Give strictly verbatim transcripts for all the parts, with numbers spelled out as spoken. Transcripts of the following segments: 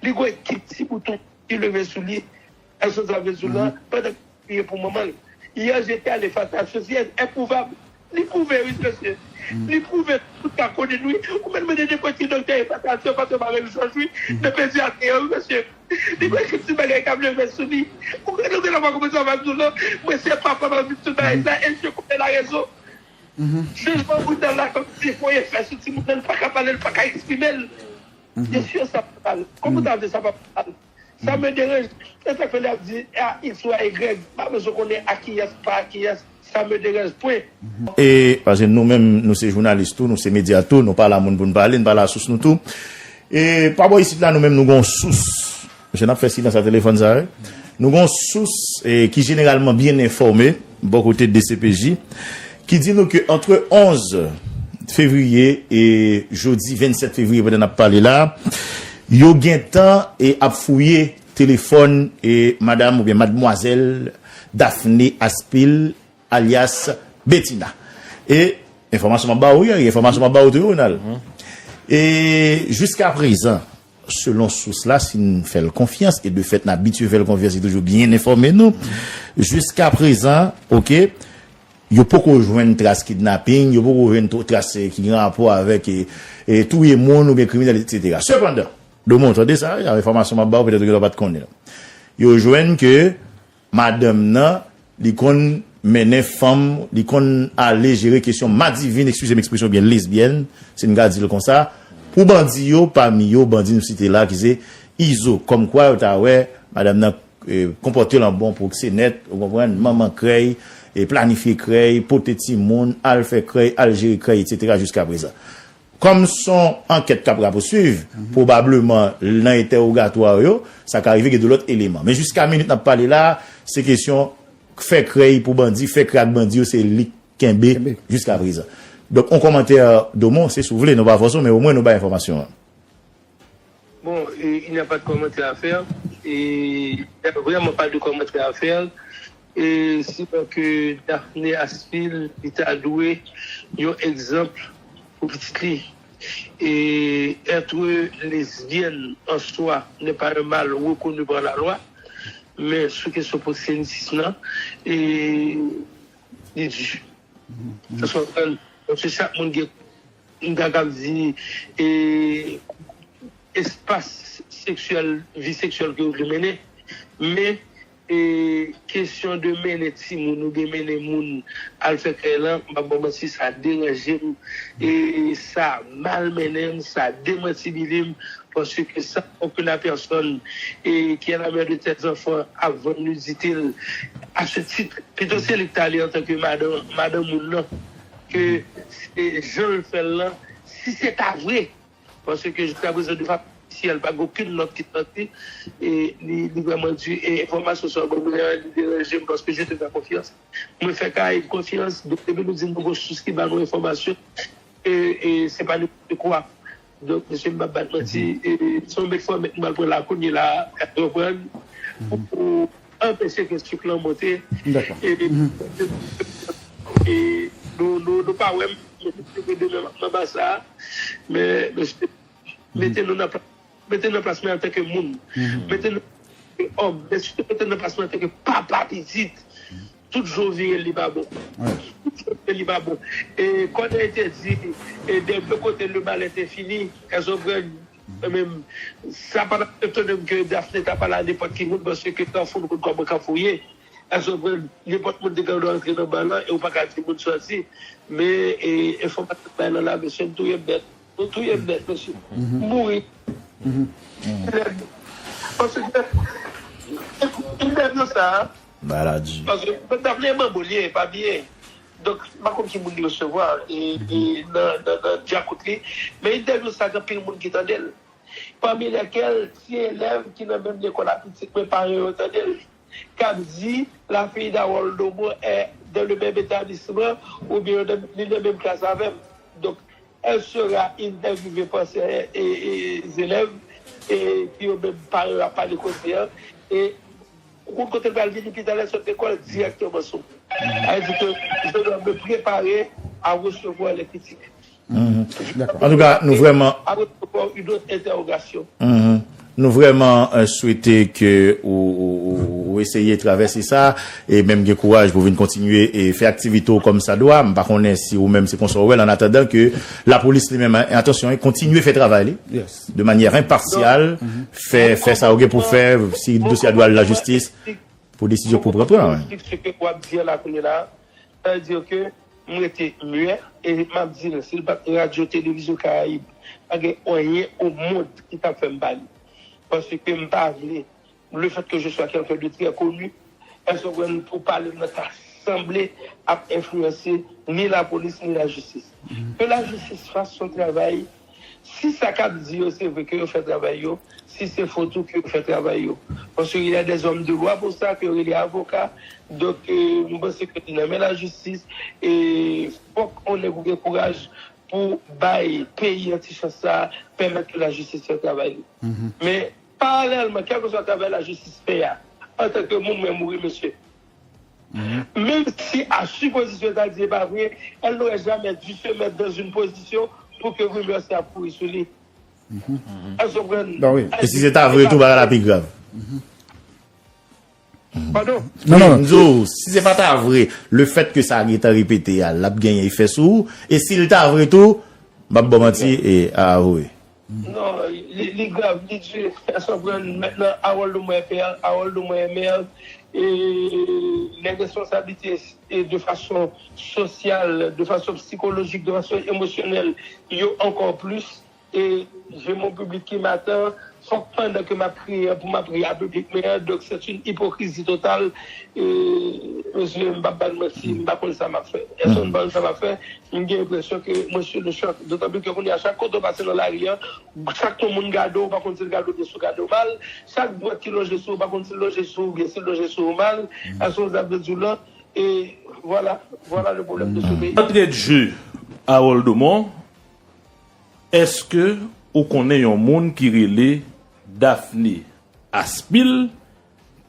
Li gon ekip ti bouton ki leve sou li. Èske sa vle di la, pandan l ap priye pou manman l? Yè, je te ale fas a Jozyèn, enpouvab. Li pwouve, wi, mesye. Li pwouve, tout ka konnen l, wi. Ou menm mande nenpòt ki doktè, e pa sa, se pa se pa menm chans, wi. Nan pediatri an, wi, mesye. Li gon ekip ti bagay k ap leve sou li. Ou gen, ou gen lè pa konprann sa m ap di w, non. Mwen, se papa m ap viv tout bagay sa, e je connais la raison. Chanjman boudal la, kòm si fon efè sou timoun nan, li pa ka pale, li pa ka eksprime l. Byen si sa pa mal. Kòman w ta vle sa pa mal? Ça me dérange. Se sa k fè lè y ap di a X ou a Y, m pa bezwen konnen a kiyès, pa a kiyès, ça me dérange, pwen. E, paske nou menm, nou se jounalis tou, nou se medya tou, nou pa la moun pou n pale, n pa la sous nou tou. E, pa bò isit la, nou menm, nou gon sous. Mesye, n ap fè silans a telefòn sa, wi. Nou gon sous, e, ki jeneralman byen enfòme, bò kote D C P J, ki di nou ke antre onz fevriye e jodi vennsèt fevriye, pandan n ap pale la, yo gentan e ap fouye telefòn e madam oubyen madmwazèl Daphné Aspil, alyas Betina. E enfòmasyon m ap ba ou, wi, enfòmasyon m ap ba ou tou, wi, Ronald. E jiska prezan, selon sous la, si n fè l konfyans, e de fèt n abitye fè l konfyans, li toujou byen enfòme nou, jiska prezan, oke, yo poko jwenn tras kidnaping, yo poko jwenn tras, eh, ki gen rapò avèk, eh, eh, touye moun oubyen kriminèl, etsetera. Sepandan, Domon, tande sa, wi, enfòmasyon m ap ba w, petèt ou genlè pa t konnen. Yo jwenn ke madanm nan, li konn mennen fanm, li konn ale jere kesyon madivin, eskize m ekspresyon, oubyen lesbyèn, si n ka di l konsa, pou bandi yo, pami yo, bandi nou site la, ki se Izo. Kòmkwa yo ta wè madanm nan, eh, konpòte l an bon pwoksenèt, ou konprann, manman krèy, eh, planifye krèy, pote timoun, al fè krèy, al jere krèy, etsetera, jiska prezan. Kòm s on ankèt k ap rapousuiv, pwobableman nan entèwogatwa yo, sa ka rive gen de lòt eleman. Men jiska minit n ap pale la, se kesyon fè krèy pou bandi, fè krèy ak bandi yo, se li k kenbe jiska prezan. Donk, on kòmantè, Domon, se si w vle, nou pa fòse w, men omwen nou bay enfòmasyon an. Bon, euh, il n'y a pas de commentaire à faire. Et il n'y a vraiment pas de commentaire à faire. Et sinon ke Daphné Aspil, li ta dwe yon egzanp pou pitit li. Et être lesbienne en soi n'est pas un mal reconnu par la loi. Men sou kesyon pwosenitis nan, e, li di. Paske, paske chak moun gen, m ta kab di, e, espas seksyèl, vi seksyèl ke yo vle mennen. Men, e, kesyon de mennen timoun oubyen mennen moun al fè krèy lan, m p ap ba w manti, sa deranje m. E sa malmennen m, sa demantibile m. Paske sa, aucune personne, eh, qui est la mère de tels enfants ap vann nidite l. À ce titre, pito se li k ta ale antanke madan, madan moun nan, ke se jan l fè l lan, si se ta vre. Paske jiska prezan, de fason ofisyèl, pa gen okenn nòt ki sòti, e li, li vrèman di, e enfòmasyon sa yo ban mwen an, li deranje m, paske je te fais confiance. Mwen fè Karayib konfyans, donk depi nou di n gon sous ki ba nou enfòmasyon, e, e se pa nenpòt kwa. Donk, mesye, m p ap bat manti, e, se yon mèt fò mèt m pral pran la kounye la, ou konprann, pou, pou anpeche ke sik lan monte. E, e nou, nou, nou pa wè m, mete demen m ap nan basa, men, mesye, mete nou nan plas, mete nou nan plas mwen antanke moun. Mete nou antanke òm, men sitou mete nou nan plas mwen antanke papa pitit. Tout jan w vire l, li pa bon. Tout jan w vire l, li pa bon. E, comme il était dit, e, des deux côtés, le mal est infini. Èske w konprann? Mwen menm, sa pa t ap etone m ke Daphné ta pale a nenpòt ki moun, paske Kafou, nou konn kòman Kafou ye. Èske w konprann? Nenpòt moun te gen dwa rantre nan ba lan e ou pa ka di moun sòti. Men, e, enfòmasyon bay lan la, mesye, m touye m nèt. Nou touye m nèt, mesye. M mouri. Paske, e, e, e, sa, Maladi. Paske Daphné manbo li ye, pa byen. Donk, m pa konn ki moun li resevwa, e, e nan, nan, nan dyakout li. Men entèvyou sa, gen anpil moun ki tande l. Pami lèkèl, ti elèv ki nan menm lekòl ak pitit mwen, paran yo tande l, k ap di, la fille d'Harold Domon est dans le même établissement, oubyen li nan menm klas avè m. Donk, elle sera interviewée par ses, e, e, élèves, e, ki yo menm paran yo ap pale koze a, e ou konn kote l pral vini pi talè, sot lekòl dirèkteman sou. Sa vle di ke je dois me préparer à recevoir les critiques. Antouka, nou vrèman. À recevoir une autre interrogation. Nou vrèman eh, swete ke ou, ou, ou, ou eseye travèse sa e menm gen kouraj pou vin kontinye e fè aktivite w kòm sa dwa. M pa konnen si ou menm se konsa w wè l, an atandan ke lapolis li menm, atansyon, kontinye fè travay li de manyè enpasyal, fè, fè sa yo gen pou fè, si dosye a dwe al lajistis, pou desizyon pou pran, pran. Sa vle di ke m rete myè e m ap di l, si l pa t Radyo Televizyon Karayib, pa gen anyen o mond ki t ap fè m pa li. Paske m pa vle, le fait que je sois quelqu'un de très connu, èske w konprann, pou pale m nan ta sanble ap enfliyanse ni lapolis ni lajistis. Ke lajistis fas son travay. Si sa k ap di yo se vre, ke yo fè travay yo. Si se fo tou, ke yo fè travay yo. Paske il y a des hommes de loi pour ça, ke yo rele avoka. Donk, euh, m panse ke li nan men lajistis. E fòk on nèg ou gen kouraj pou bay peyi an ti chans sa, pèmèt ke lajistis fè travay li. Men, paralèlman, kèlkeswa travay lajistis fè a, antanke moun, mwen mouri, mesye. Menm si a supozisyon ta di e pa vre, elle n'aurait jamais dû se mettre dans une position pour que rumeur sa ap kouri sou li. Èske w konprann? E si se ta vre tou, bagay la pi grav. Padon? Non, non, M di w, si se pa ta vre, le fèt ke sa gentan repete a, l ap genyen efè sou ou. E si l ta vre tou, m ap ba w manti, e a avoye. Non, li, li grav, li di, èske w konprann? Mentnan, Harold Omer pè, Harold Omer mè, e les responsabilités e de façon sociale, de façon psychologique, de façon émotionnelle, yo ankò plis. E j'ai mon public qui m'attend, fòk pandan ke m ap kriye an pou m ap ri a piblik mwen an, donk c'est une hypocrisie totale. E mesye, m p ap ba n manti, m pa konn sa m ap fè. Èske m pa konn sa m ap fè? M gen enpresyon ke mwen sou le choc. Dotan plis ke kounye a, chak kote w pase nan lari an, chak ton moun gade w, ou pa konn si l gade w byen, si w gade w mal. Chak dwèt ki lonje sou ou, ou pa konn si l lonje sou ou byen, si l lonje sou ou mal. Èske w konn sa m vle di w lan? E vwala, vwala le pwoblèm de ce pays. D'entrée de jeu, Harold Domon, èske ou konnen yon moun ki rele Daphné Aspil,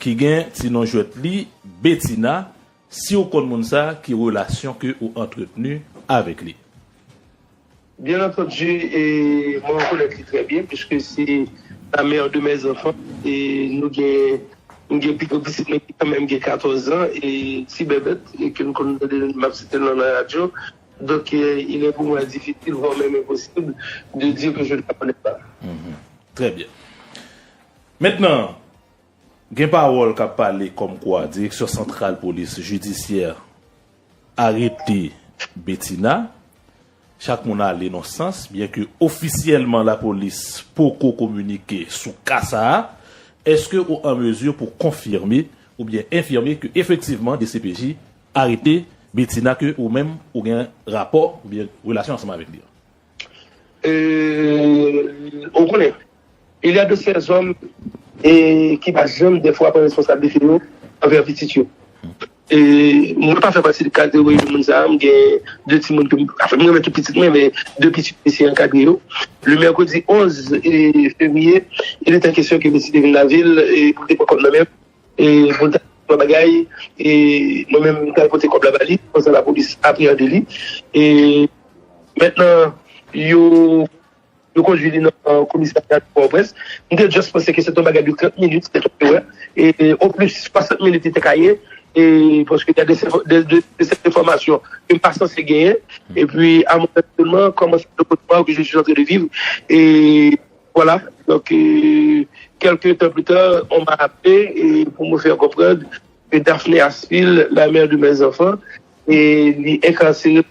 ki gen ti non jwèt li Betina? Si ou konn moun sa, ki relasyon ke ou antretni avèk li? Bien entendu, e mwen rekonèt li trè byen, puisque c'est la mère de mes enfants, e nou gen, m gen pi gwo pitit mwen ki kanmenm gen katòz an, e ti bèbèt, e ke n konn tande m ap site l nan radyo. Donk, e, il est pour moi difficile, voire même impossible, de dire que je ne la connais pas. Très bien. Mentnan, gen pawòl k ap pale kòmkwa Direksyon Santral Polis Jidisyè arete Betina. Chak moun ale nan sans, byenke ofisyèlman lapolis poko kominike sou ka sa a. Èske ou an mezi pou konfime oubyen enfime ke efektivman D C P J arete Betina, ke ou menm ou gen rapò oubyen relasyon ansanm avèk li? Euh, ou konnen, il y a de ces hommes e ki pa janm dèfwa pran responsabilite yo anvè pitit yo. E mwen pa fè pati de kategori de moun sa a, m gen de timoun ke m, anfen, m renmen tout pitit mwen, men de pitit mwen se ankadre yo. Le mercredi onze février, il était question que Messi te vin lavil e pou l te pran kòb nan men m, e pou l ta fè bagay, e mwen menm m t al pote kòb la ba li, konsa lapolis apreyande li. E mentnan, yo yo kondui li nan komisarya de Pòtoprens. M te just panse ke se te yon bagay de trant minit, se te yon erè. E oplis, swasant minit li te ka ye, e paske y a des, des, des, des enfòmasyon ke m pa sanse genyen. Epi, à mon étonnement, comment ça, le cauchemar que je suis en train de vivre? Et voilà. Donc, euh, quelques temps plus tard, on m'a appelé et pour me faire comprendre que Daphné Aspil, la mère de mes enfants, e li enkarsere.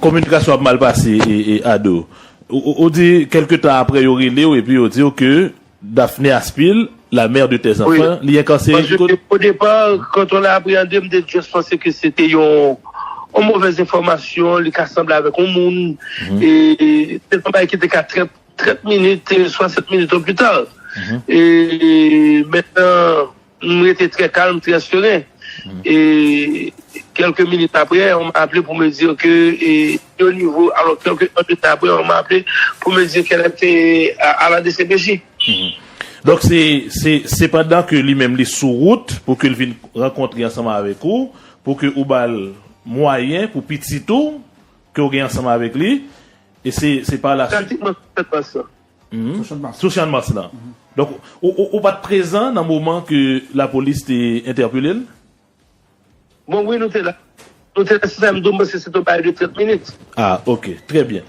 Kominikasyon ap mal pase, e, e, Ado. Ou, ou, ou di, kèlke tan apre, yo rele w epi yo di w ke Daphné Aspil, la mère de tes enfants, li enkarsere. Paske o depa, quand on l'a appréhendé, m te just panse ke se te yon, yon movèz enfòmasyon, li ka sanble avèk yon moun. E se te yon bagay ki te ka trant, trant minit, swasant minit au plus tard. E mentnan, m rete trè kalm, trè seren. E kèlke minit apre, on m'a appelé pour me dire que, e, au niveau, alors, quelques heures de temps après, on m'a appelé pour me dire qu'elle était à, à la D C P J. Donk, se, se, se pandan ke li menm li sou wout pou ke l vin rankontre ansanm avèk ou, pou ke ou ba l mwayen pou pitit ou, ke w gen ansanm avèk li, E se, se pa la suite. Pratikman sou Chanmas lan. Sou Chanmas lan. Donk, ou, ou, ou pa t prezan nan moman ke lapolis te entèpele l? Bon, wi, nou te la. Nou te la, se sa m di w, m panse se te yon bagay de trant minit. Ah, ok, trè byen.